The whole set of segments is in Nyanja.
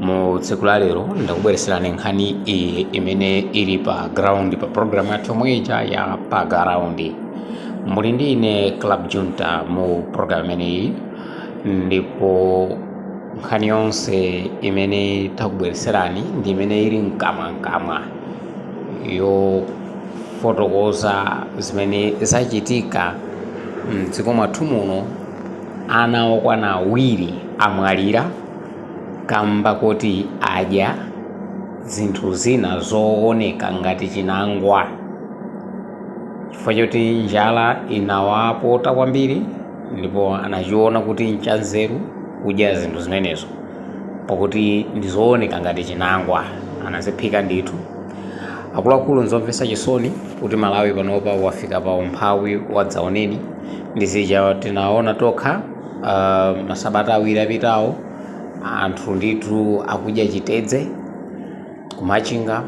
Mu tsiku la lero ndakubweretserani nkhani iyi imene ili pa ground pa program yathu yomwe ija ya pa ground. Muli ndi ine Club Junta mu program imeneyi, ndipo nkhani yonse imene takubweretserani ndi imene ili mkamwamkamwa yofotokoza zimene zachitika mdziko mwathu muno. Ana okwana 2 amwalira kamba koti adya zinthu zina zooneka ngati chinangwa chifukwa choti njala inawapota kwambiri, ndipo anachiona kuti nchanzeru kudya zinthu zimenezo pakuti ndizooneka ngati chinangwa, anaziphika ndithu. Akuluakulu, nzomvetsa chisoni kuti Malawi panopa wafika pa umphawi wadzaoneni. Ndizija tinaona tokha masabata 2 apitawo, anthu ndithu akudya chitedze kumachinga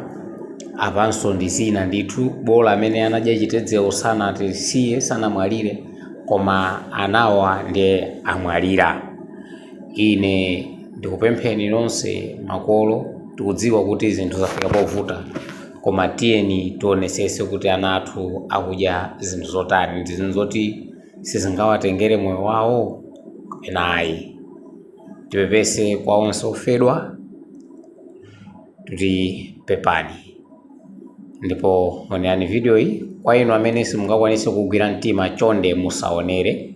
apanso ndi zina ndithu. Bola amene anadya chitedzewo sanatisiye, sanamwalire, koma anawa ndiye amwalira. Ine ndikupempheni nonse makolo, tikudziwa kuti zinthu zafika povuta, koma tiyeni tionesese kuti ana athu akudya zinthu zotani, ndi zinthu zoti sizingawatengere moyo wawo kapena ayi. Tipepese kwa onse ofedwa, tuti pepani, ndipo onerani video iyi. Kwa inu amene simungakwanise kugwira mtima, chonde musaonere,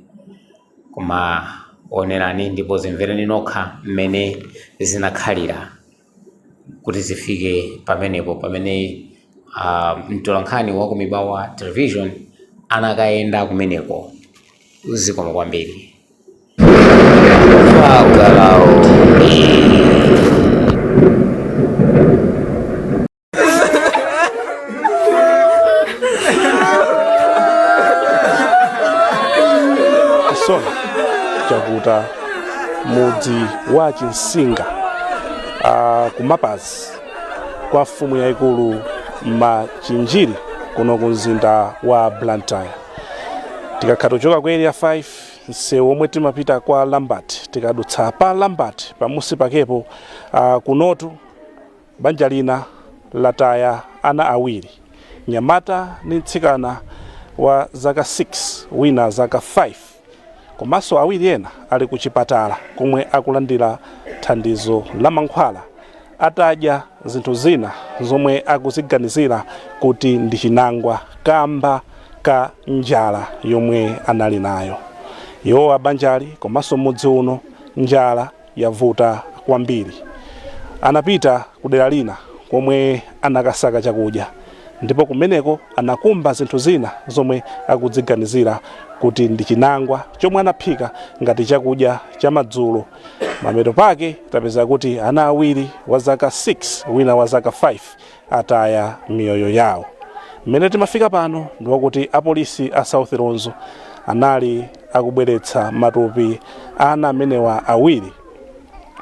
koma onerani ndipo zimvereni nokha mmene zinakhalira kuti zifike pamenepo, pamene mtolankhani wa ku Mibawa Television anakayenda kumeneko. Zikomo kwambiri. Pa ground. Chisoni chakuta mudzi wa Chinsinga, kumapazi kwa mfumu yayikulu Machinjiri kuno ku mzinda wa Blantyre. Tikakhala kuchoka ku Area 5, msewu omwe timapita kwa Lambert, tikadutsa pa Lambert pamusi pakepo, kunotu banja lina lataya ana 2, nyamata ndi mtsikana wa zaka 6, wina zaka 5, komanso 2 ena ali ku chipatala komwe akulandira thandizo la mankhwala atadya zinthu zina zomwe akuziganizira kuti ndi chinangwa kamba ka njala yomwe anali nayo. Iwowa banjali komanso mudzi uno njala yavuta kwambiri. Anapita kudera lina komwe anakasaka chakudya, ndipo kumeneko anakumba zinthu zina zomwe akudziganizira kuti ndi chinangwa chomwe anaphika ngati chakudya cha madzulo. Mapeto pake tapeza kuti ana 2 wa zaka 6, wina wa zaka 5 ataya miyoyo yawo. Mmene timafika pano ndi wakuti apolisi a South Lunzu anali akubweretsa matupi ana amenewa 2,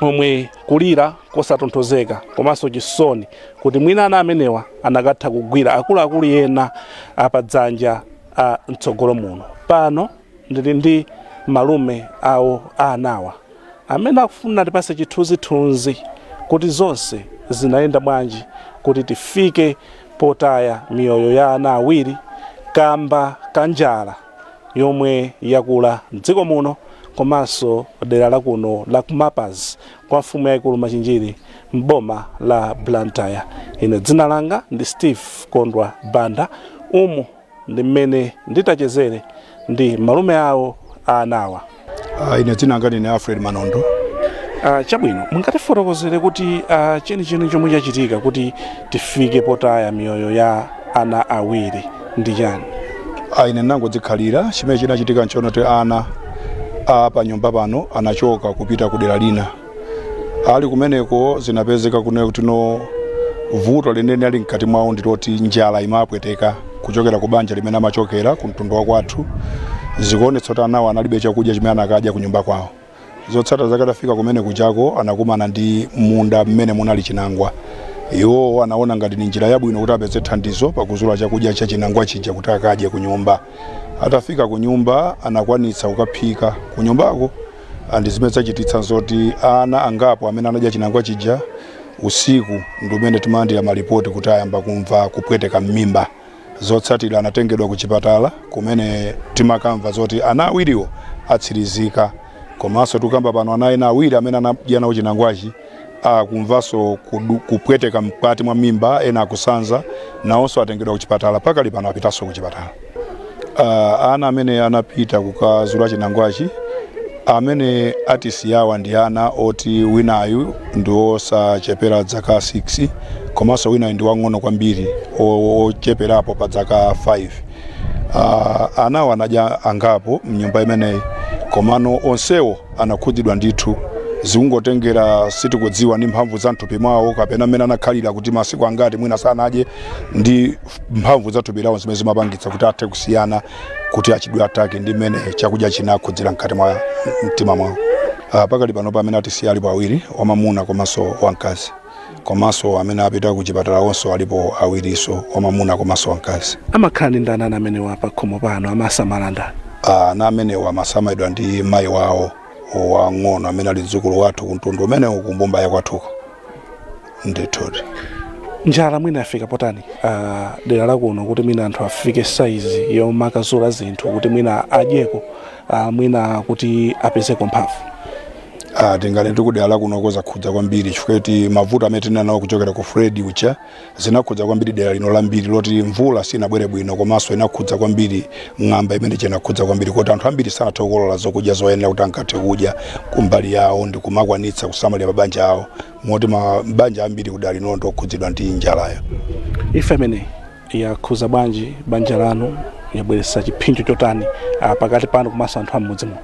omwe kulira kosatonthozeka komanso chisoni kuti mwina ana amenewa anakatha kugwira akuluakulu ena apadzanja a mtsogolo muno. Pano ndili ndi malume awo a anawa amene akufuna tipase chithunzithunzi kuti zonse zinayenda bwanji kuti tifike potaya miyoyo ya ana 2 kamba ka njala yomwe yakula mdziko muno komanso dera la kuno la kumapazi kwa mfumu yayikulu Machinjiri mboma la Blantyre. Ine dzina langa ndi Steve Kondwa Banda. Umu ndi mmene nditachezere ndi malume awo a anawa. Ine dzina langa ndine Alfred Manondo. Chabwino, mungatifotokozere kuti chenicheni chomwe chachitika kuti tifike potaya miyoyo ya ana 2 ndi chani? Ine ndinangodzikhalira. Chimene chinachitika nchono kuti ana a pa nyumba pano anachoka kupita ku dera lina. Ali kumeneko zinapezeka kunena kuti no, vuto limene linali mkati mwawo ndiloti njala imapweteka kuchokera ku banja limene amachokera ku mtundu wa kwathu. Zikuonetsa kuti anawo analibe chakudya chimene anakadya ku nyumba kwawo. Zotsatira zake, atafika kumene kuchako anakumana ndi munda mmene munali chinangwa. Iwo anaona ngati ni njira yabwino kuti apeze thandizo pakuzula chakudya cha chinangwa chija kuti akadye ku nyumba. Atafika ku nyumba anakwanitsa kukaphika ku nyumbako. And zimene zachititsa zoti ana angapo amene anadya chinangwa chija usiku ndi umene timalandira malipoti kuti ayamba kumva kupweteka m'mimba. Zotsatira, anatengedwa ku chipatala kumene timakamva zoti ana awiriwo atsirizika. Komanso tikamba pano, ana ena awiri amene anadya nawo chinangwachi akumvanso kupweteka mkati mwa mimba, ena akusanza, nawonso atengedwa ku chipatala. Pakali pano apitanso ku chipatala. Ana amene anapita kukazula chinangwachi amene atisiyawa ndi ana oti winayu ndi osachepera zaka 6, komanso winayu ndi wang'ono kwambiri, ocheperapo pa zaka 5. Anawo anadya angapo mnyumba imeneyi, komano onsewo anakhudzidwa ndithu. Zikungotengera, sitikudziwa ndi mphamvu za mthupi mwawo kapena mmene anakhalira kuti masiku angati mwina sanadye, ndi mphamvu za thupi lawo zimene zimapangitsa kuti athe kusiyana kuti achidwe attack ndi mmene chakudya chinakhudzira mkati mwa mtima mwawo. Pakali pano pamene atisiya alipo awiri, wamamuna komanso wamkazi, komanso amene apita ku chipatala onso alipo awiriso, wamamuna komanso wamkazi. Amakhala ndi ndani ana amenewa pa khomo pano? Amasamala ndani? Ana amenewa amasamalidwa ndi mayi wawo wang'ono amene ali mdzukulu wathu kumtundu umenewu, kumbumba ya kwathuko ndithudi. Njala mwina yafika potani dera lakuno kuti mwina anthu afike saizi yomakazula zinthu kuti mwina adyeko, mwina kuti apezeko mphamvu? Tingati tikudera lakuno kozakhudza kwambiri, chifukwa kuti mavuto amene tinali nawo kuchokera ku Freddy ucha zinakhudza kwambiri dera lino lambiri, loti mvula sinabwere bwino, komanso inakhudza kwambiri ng'amba imene inakhudza kwambiri kuti anthu ambiri sanathe kukolola zokudya zoyenera kuti ankathe kudya kumbali yawo ndi kumakwanitsa kusamalira mabanja awo, moti mabanja ambiri kudera lino ndokhudzidwa ndi njalayo. Imfa imeneyi yakhuza bwanji banja lanu? Yabweretsa chipsinjo chotani pakati panu komanso anthu am'mudzi muno?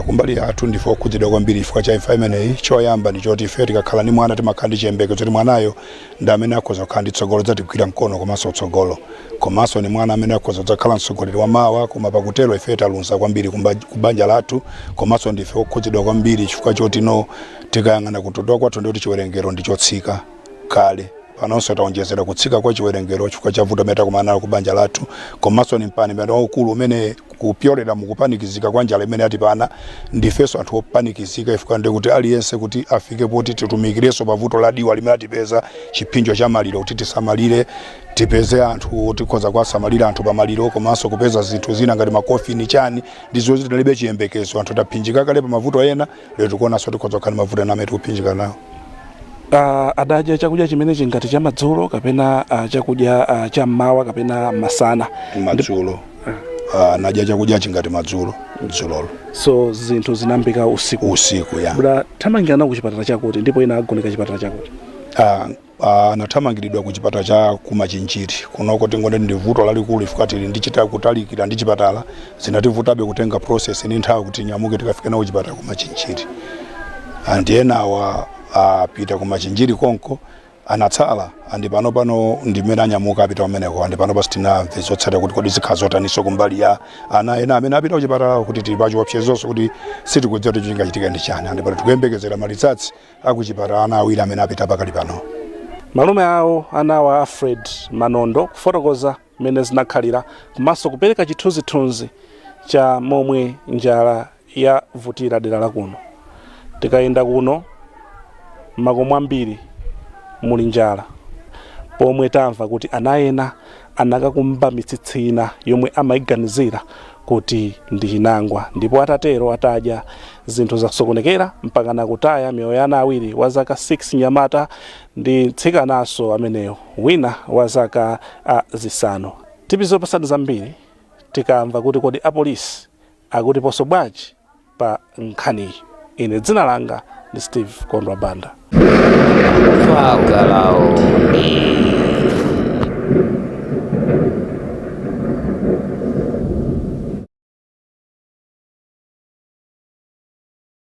Kumbali yathu ndife okhudzidwa kwambiri chifukwa cha imfa imeneyi. Choyamba ndi choti ife tikakhala ndi mwana timakhala ndi chiyembekezo choti mwanayo ndi amene akhoza kukhala ndi tsogolo, dzatigwira mkono komanso tsogolo, komanso ni mwana amene akhoza kudzakhala mtsogoleri wa mawa. Koma pakutero ife taluza kwambiri ku banja lathu, komanso ndife okhudzidwa kwambiri chifukwa choti no tikayang'ana kutotoa kwathu ndikuti chiwerengero ndi chotsika kale, panonso taonjezera kutsika kwa chiwerengero chifukwa cha vuto amene takumana nalo ku banja lathu, komanso ni mpani mpani waukulu umene kupyolera mukupanikizika kwa njala imene atipana. Ndifenso anthu opanikizika chifukwa ndikuti aliyense kuti afike poti titumikirenso pavuto la diwa limene atipeza, chipsinjo cha maliro, kuti tisamalire, tipeze anthu tikhoza kuwasamalira anthu pamaliro, komanso kupeza zinthu zina ngati makofini, chani, ndi zoti tinalibe chiyembekezo. Anthu taphinjika kale pa mavuto ena, lero tikuonanso tikhoza kukhala ndi mavuto ena amene tikuphinjika nawo. Adadya chakudya chimene chingati chamadzulo kapena chakudya cham'mawa kapena masana? Madzulo. Nadya chakudya chingati madzulo dzulolo. So zinthu zinayambika usiku? Usiku, ya. Mudathamangira nawo ku chipatala chakuti, ndipo ina agoneka chipatala chakuti? Anathamangiridwa ku chipatala cha Kumachinjiri kunoko. Tingoti ndi vuto lalikulu chifukwa tili ndi chita kutalikira ndi chipatala, zinativutabe kutenga process ni nthawi kuti tinyamuke tikafike nawo kuchipatala Kumachinjiri. Andi enawa apita Kumachinjiri konko, anatsala andi pano pano ndimene anyamuka apita kumeneko. Andi pano pasitinamve zotsatira kuti kodi zikhala zotaninso kumbali ya ana ena amene apita kuchipatala, kuti tili pachiopsezonso kuti sitikudziwa kuti chingachitika ndi chani. Andi pano tikuyembekezera ma results akuchipatala ana awiri amene apita pakali pano. Malume awo anawa, Alfred Manondo, kufotokoza mmene zinakhalira komanso kupereka chithunzithunzi cha momwe njala yavutira dera lakuno. Tikayenda kuno, makomo ambiri muli njala, pomwe tamva kuti ana ena anakakumba mitsitsi ina yomwe amayiganizira kuti ndi chinangwa, ndipo atatero atadya, zinthu zasokonekera mpaka nakutaya miyoyo ya ana awiri, wa zaka 6 nyamata ndi mtsikananso ameneyo wina wa zaka 5. Tipizopasani zambiri tikamva kuti kodi apolisi akutiponso bwanji pa nkhaniyi. Ine dzina langa ndi Steve Kondwa Banda. Pagalao.